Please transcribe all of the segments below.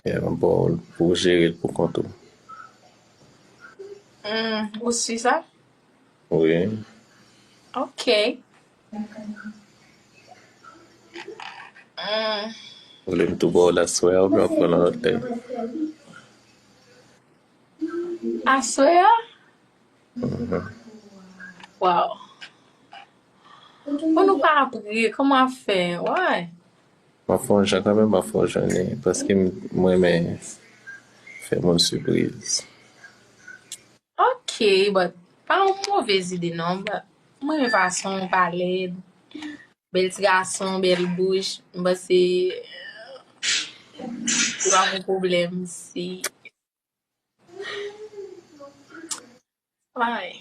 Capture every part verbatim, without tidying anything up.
Yeah, bon, pou jere l pou kont ou. Hmm, ou si sa? Wi. Ok. Hmm. Ou vle m tou ba w l aswè a oubyen w ap pran l yon lòt lè? Aswè a? Mhm. Wow. Bon, nou pa ap ri, kòman ap fè? Why? M ap fè yon jan kanmenm, m ap fè w jwenn li, paske m, mwen renmen fè moun sipriz. Ok, but pa yon move ide non, but mwen renmen fason w pa lèd. Bèl ti gason, bèl bouch, m panse ou pa gon pwoblèm si Ay.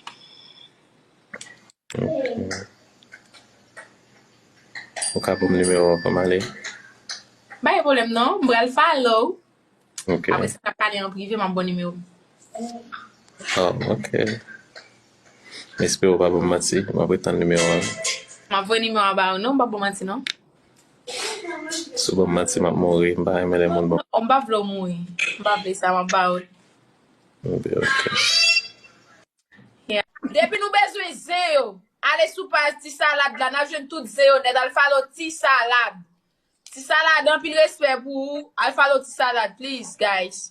Ok. Ou ka ban m nimewo a pou m ale? Pa gen pwoblèm non, m pral follow. Ok. Apre sa, n ap pale an prive, m ap ba w nimewo m. Oh, ok. M espere w pa ban m manti. M ap ret tann nimewo a. M ap voye nimewo a ba ou non, m p ap ba w manti non. Si w ban m manti, m ap mouri. M pa renmen lè moun ban m. Oh, m pa vle w mouri. M pa vle sa, m ap ba ou l. Ok, ok. Depi nou bezwen zen yo, ale sou paj Ti Salad la, n ap jwenn tout zen yo nèt. Al follow Ti Salad. Ti Salad, anpil respè pou ou. Al follow Ti Salad, please, guys.